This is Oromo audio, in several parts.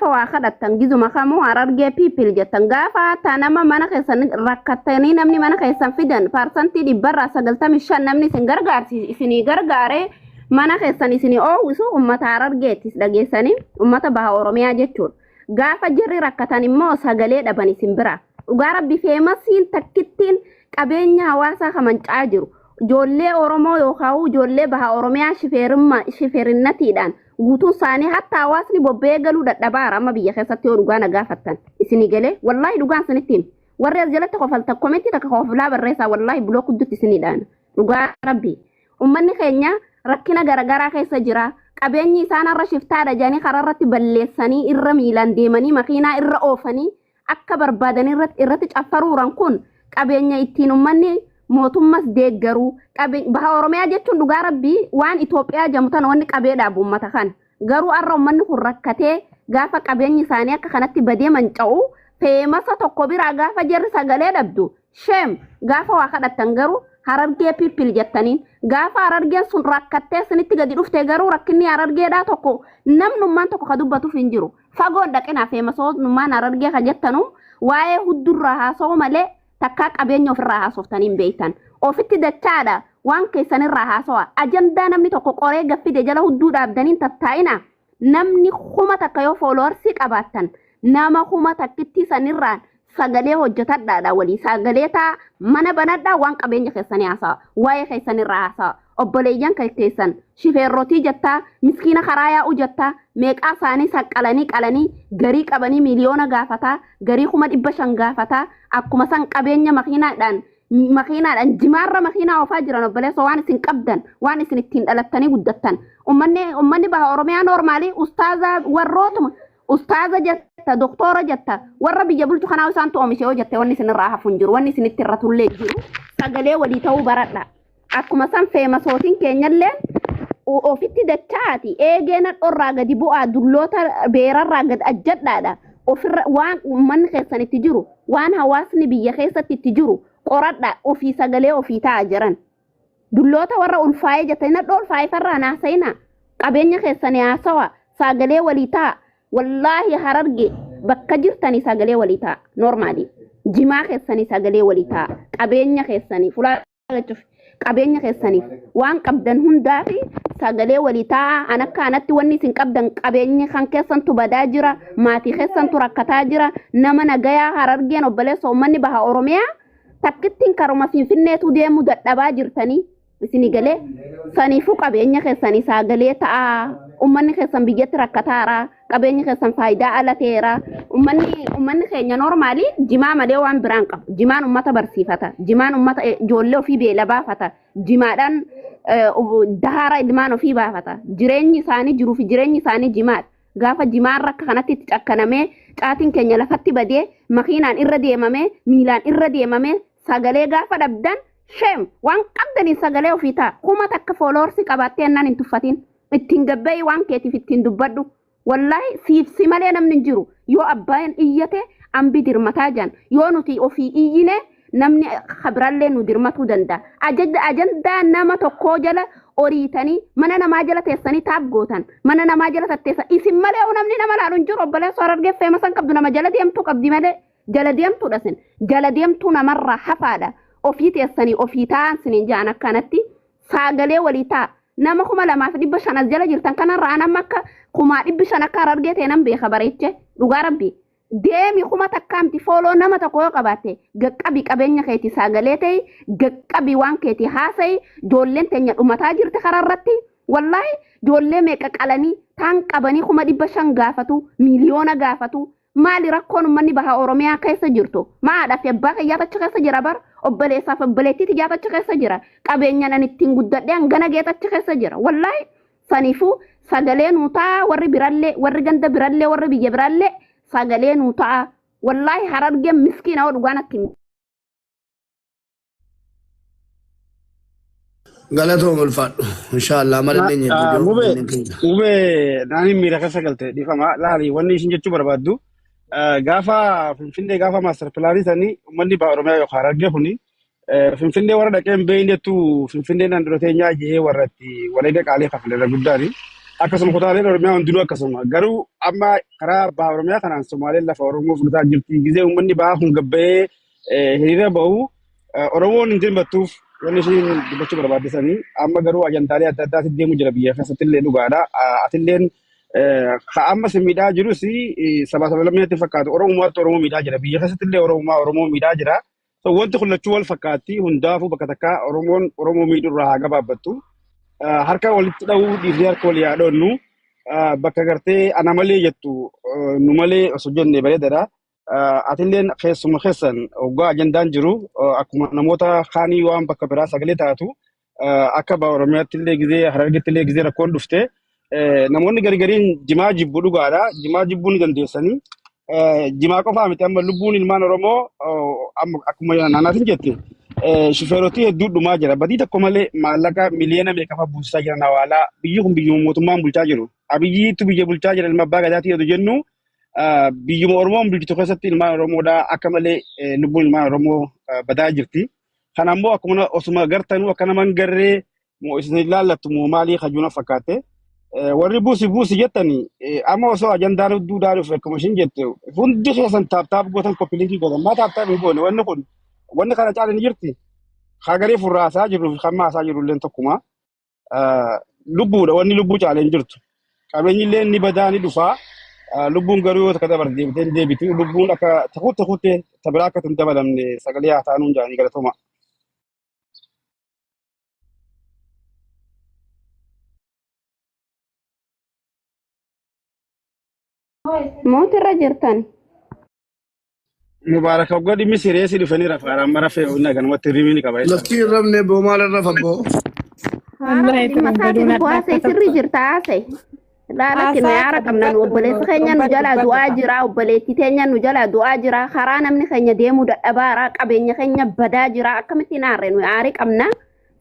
Waa kadhattan gizuma kamuu Harargee people jettan. Gaafa hatta nama mana keessan rakkattanii namni mana keessan fidan, 95% namni isin gargaarsi isinii gargaaree mana keessan isinii oowwisu ummata Harargeettis dhageessanii, ummata baha Oromiyaa jechuudha. Gaafa jarri rakkatan immoo sagalee dhaban isin bira. Dhugaa rabbi, famousiin takkittiin qabeenya hawaasaa kamancaa jiru. Ijoollee Oromoo yookaan ijoollee baha Oromiyaa shifeerinnatiidhaan guutuun isaanii hatta hawaasni bobba'ee galuu dadhabaara amma biyya keessatti. Yoo dhugaa na gaafattan, isinii galee, wallaahi dhugaan isinitti hima. Warri as jalatti kofalta, commentii takka koflaa barreessaa, wallaahi block guddutti isinii dhaana. Dhugaa rabbi. Uummanni keenya rakkina garaagaraa keessa jira. Qabeenyi isaan har'a shiftaadha jedhanii karaa irratti balleessanii, irra miilaan deemanii, makiinaa irra oofanii, akka barbaadan irratti caffaruuran kun qabeenya ittiin uummanni mootummas deeggaru. Baha Oromiyaa jechuun, dhugaa rabbii, waan Itoophiyaa jedhamu tana wanni qabee dhaabu uummata kana. Garuu har'a uummanni kun rakkatee gaafa qabeenyi isaanii akka kanatti badee manca'u, famousa tokko biraa gaafa jarri sagalee dhabdu, shame. Gaafa waa kadhattan garuu Harargee people jettaniin. Gaafa Harargeen sun rakkattee isinitti gadi dhufte garuu rakkinni Harargeedhaa tokko namnummaan tokko ka dubbatuuf hin jiru. Fagoon dhaqinaa, famousummaan Harargee ka jettanu waa'ee huddurraa haasa'u malee takkaa qabeenya ofirraa haasoftanii hin beektan. Ofitti dachaadha, waan keessanirraa haasawa. Ajandaa namni tokko qoree gaffide jala hudduu dhaabdaniin tattaa'ina. Namni 1000 yoo followersii qabaattan, nama 1000 sanirraan sagalee hojjetadhaadha. Walii sagalee taa, mana banadhaa, waan qabeenya keessanii haasawa, waa'ee keessanirraa haasawa. Obboleeyyan keessan shifeerrotii jettaa, miskiina karaa yaa'u jettaa, meeqaa isaanii saqqalanii qalanii, garii qabanii miliyoona gaafataa, garii 500,000 gaafataa. Akkuma san qabeenya makiinaadhaan jimaarra makiinaa oofaa jiran. Obboleessa, waan isin qabdan, waan isin ittiin dhalattanii guddattan, ummanni baha Oromiyaa normalii ustaaza, warrootuma ustaaza jetta, doktora jetta, warra biyya bulchu kanaa isaantu oomishe yoo jette, wanni isin irraa hafu hin jiru, wanni isinitti irra tullee jiru. Sagalee walii ta'uu baradha. Akkuma san famousootiin keenyallee ofitti dachaati, eegee nadhorraa gadi bu'aa, dulloota beerarraa gad ajjadhaadha. Ofirra waan uummanni keessan itti jiru, waan hawaasni biyya keessatti itti jiru qoradha, ofii sagalee ofii ta'a jiran. Dulloota warra ulfaa'ee jettanii, nadhoo ulfaa'ee farraa naasayina, qabeenya keessanii haasawa, sagalee walii ta'a. Wallaahi, Hararge bakka jirtanii sagalee walii ta'a. Normalii jimaa keessanii sagalee walii ta'a. Qabeenya keessanii fulaa jechuuf, qabeenya keessaniif, waan qabdan hundaa fi sagalee walii ta'a. An akka anatti wanni isin qabdan, qabeenyi kan keessantu badaa jira, maatii keessantu rakkataa jira. Nama nagayaa Harargeen, obboleessa, uummanni baha Oromiyaa takkittiin karuma Finfinneetu deemuu dadhabaa jirtanii isinii galee. Saniifuu qabeenya keessanii sagalee ta'a. Uummanni keessan biyyatti rakkataara, qabeenyi keessan faayidaa ala ta'eera. Uummanni keenya normalii jimaa malee waan biraan qabu. Jimaan uummata barsiifata, jimaan uummata ijoollee ofii beela baafata, jimaadhaan dahaara ilmaan ofii baafata. Jireenyi isaanii, jiruu fi jireenyi isaanii jimaadha. Gaafa jimaan rakka kanatti itti cakkanamee, caatiin keenya lafatti badee, makiinaan irra deemamee, miilaan irra deemamee, sagalee gaafa dhabdan, shame. Waan qabdaniin sagalee ofii ta'a. 1000 followersii qabaattee ennaan hin tuffatin, ittiin gabba'i, waan keetiif ittiin dubbadhu. Wallaahi, siif si malee namni hin jiru. Yoo abbaan iyyate ambi dirmataa jan, yoo nuti ofii iyyine namni kabirallee nu dirmatuu danda'a. Ajandaa nama tokkoo jala oriitanii, mana namaa jala teessanii taap gootan, mana namaa jala tatteessan, isin malee namni nama laalu hin jiru. Obboleessa, Harargee famousan qabdu nama jala deemtuu qabdi malee, jala deemtuudha. Sin jala deemtuu namarraa hafaadha. Ofii teessanii ofii ta'an siniin ja'an. Akkanatti sagalee walii ta'a. Nama 2500 as jala jirtan kanarraa an amma akka 500,000 akka Harargee ta'e nan beeka bareeche. Dhugaa rabbi, deemi, 1000 miti, follow nama tokko yoo qabaatte gaqqabi, qabeenya keeti sagalee ta'e gaqqabi, waan keeti haasa'i. Ijoolleen teenya dhumataa jirti karaa irratti. Wallaahi, ijoollee meeqa qalanii taan qabanii 500,000 gaafatu, miliyoona gaafatu. Maali rakkoon uummanni baha Oromiyaa keessa jirtu? Maadhaa fi abbaa kiyyaatu achi keessa jira bara, obboleessaaf obboleettii tiyyaatu achi keessa jira, qabeenyaan ani ittiin guddadhee hangana geetu achi keessa jira. Wallaahi, saniifuu sagalee nuu ta'a. Warri birallee, warri ganda birallee, warri biyya birallee sagalee nuu ta'a. Wallaahi, Harargeen miskiina hoo dhugaan atti. Galatoom, ulfaadhu. Inshaallah mala dandeenya viidiyoo Mube kanneen keenya. Mube, naani miira keessa galte, dhiifama. Laali, wanni isin jechuu barbaaddu, gaafa Finfinnee, gaafa master planii sanii, uummanni baha Oromiyaa yookaan Harargee kuni Finfinnee warra dhaqee hin beeknettu Finfinnee nan dura teenyaa jehee warra itti wareega qaalii kafale irra guddaani. Akkasuma kutaaleen Oromiyaa hundinuu akkasuma. Garuu amma karaa baha Oromiyaa kanaan Somaaleen lafa Oromoo fudhataa jirti. Gizee uummanni bahaa kun gabbayee hiriira bahu Oromoon hin dirmattuuf wanni ishiin dubbachuu barbaaddisanii amma garuu ajandaalee adda addaatti deemu jira biyya keessatti illee dhugaadha. Atilleen ka amma si miidhaa jirus sabaa sablammiitti fakkaatu Oromoomatti Oromoo miidhaa jira. Biyya keessatti illee Oromoo Oromoo miidhaa jira. So wanti kun lachuu wal fakkaatti hundaafuu bakka takkaa Oromoon Oromoo miidhurraa haa gabaabbattu. Harka walitti dha'uu dhiifnee harka walii haa dhoonnu. Bakka gartee ana malee jettu nu malee osoo jenne bareedaadha. Atilleen keessuma keessan hoggaa ajandaan jiru akkuma namoota kaanii waan bakka biraa sagalee taatu akka baha Oromiyaatti illee gizee Harargetti illee gizee rakkoon dhufte namoonni garigariin jimaa jibbu dhugaadha. Jimaa jibbuu ni dandeessanii. Jimaa qofaa miti amma lubbuun ilmaan Oromoo amma akkuma naannaatiin jette shufeerotii hedduu dhumaa jira. Badii tokko malee maallaqa miliyoona meeqa fa'aa buusisaa jiran hawaalaa biyyi kun biyyuma mootummaan bulchaa jiru. Abiyyiitu biyya bulchaa jira ilma abbaa gadaatii yoo jennu biyyuma Oromoon bulchitu keessatti ilmaan Oromoodhaa akka malee lubbuun ilmaan Oromoo badaa jirti. Kana immoo akkuma osuma gartanuu akka nama hin garree moo isin ilaallattu moo maalii kajuuna fakkaate. Warri buusi buusi jettanii amma osoo ajandaan hedduu dhaaluuf akkuma ishiin jette hundi keessan tap tap gootan copy link gootan maa tap tap hin goone wanni kun wanni kana caala ni jirti. Hagarii furraasaa jirru fi kan maasaa jirru illee tokkuma. Lubbuudha wanni lubbuu caala hin jirtu. Qabeenyi illee ni badaa ni dhufaa. Lubbuun garuu yoo takka dabarte deebitee hin deebitu. Lubbuun akka takutte kutte tabiraa akka hin dabalamne sagalee haa taanuun jaanii galatoma. Mootirra jirtan. Mubaaraka waggaa dhimmi sireessi dhufanii rafaaraan mara fe'u inni ganamatti rimii ni qaba jechuudha. Lafti hin rafne boo maal irra fabboo? Haara Wallahi dhimma turan isaatiin baduun lubbuu adda haasa'e akka sirrii tokko. jirta haasa'e. Laala Haasaa kenna yaara akka qabna nu dubbadhu obboleessi keenya nu dubbadhu jalaa dubbadhu du'aa ka. jira obboleettii teenya nu jalaa du'aa jira karaa namni keenya deemuu dadhabaara qabeenya keenya badaa jira akkamittiin aarre nu aarii qabna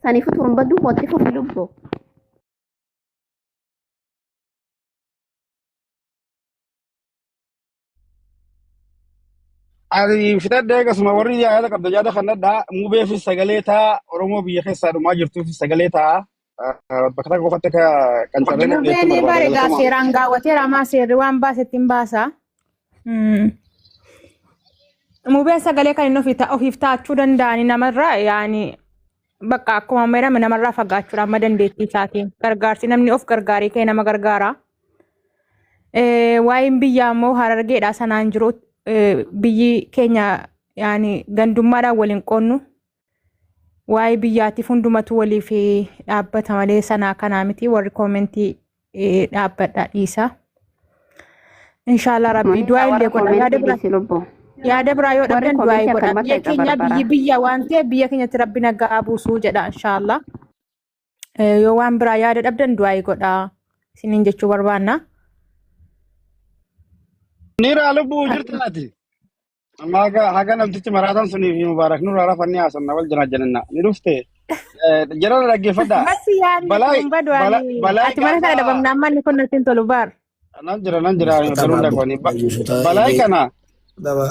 saniif turun baduu kootti fufi lubbu. Ani fitadhee akkasuma warri yaada qabda yaada kanadhaa mubeefis sagalee ta'a Oromoo biyya keessaa dhumaa jirtuufis sagalee ta'a. Bakka takka qofatti akka qancarree namni jechuun Mubeen barbaada bareedaa galatoma. seeraan gaawwateera amaa seerri waan baasetti hin baasa. Mubeen sagalee kan inni ofiif taachuu danda'ani namarraa yaani bakka akkuma meerame namarraa fagaachuudha amma dandeettii isaatiin gargaarsi namni of gargaarii ka'e nama gargaara. Waa'een biyyaa immoo harargeedha sanaan jiru biyyi keenya yaani gandummaadhaan waliin qoonnu waa'ee biyyaatiif hundumatu waliif dhaabbata malee sanaa kanaa miti warri koomentii dhaabbadha dhiisa. Inshaallah rabbii Monita du'aa illee warra godha yaada koomentii biraa dhiisi lubbu. yaada biraa yoo Warri dhabdan du'aa koomentii godha akkanumatti biyya keenya barbara. biyyi biyya waan ta'eef biyya keenyatti rabbi nagaa buusuu jedha inshaallah. Yoo waan biraa yaada dhabdan du'aa godha isiniin jechuu barbaanna. Niiraa lubbuu jirti laati. Amma haga namtichi maraataan sunii fi Mubaarak nurraa rafannee haasanna wal jala jalanna ni dhufte. Jara dhaggeeffadhaa. Basi yaadni Balaa kun badu ani balaa ati mana kana gaafa dhabamnaan manni kun natti hin tolu baar. nan jira nan jira Uffata garuu baaboo. dhaqwani. Uffata Balaa illee kana daba.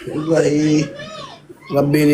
Wallahi rabbiin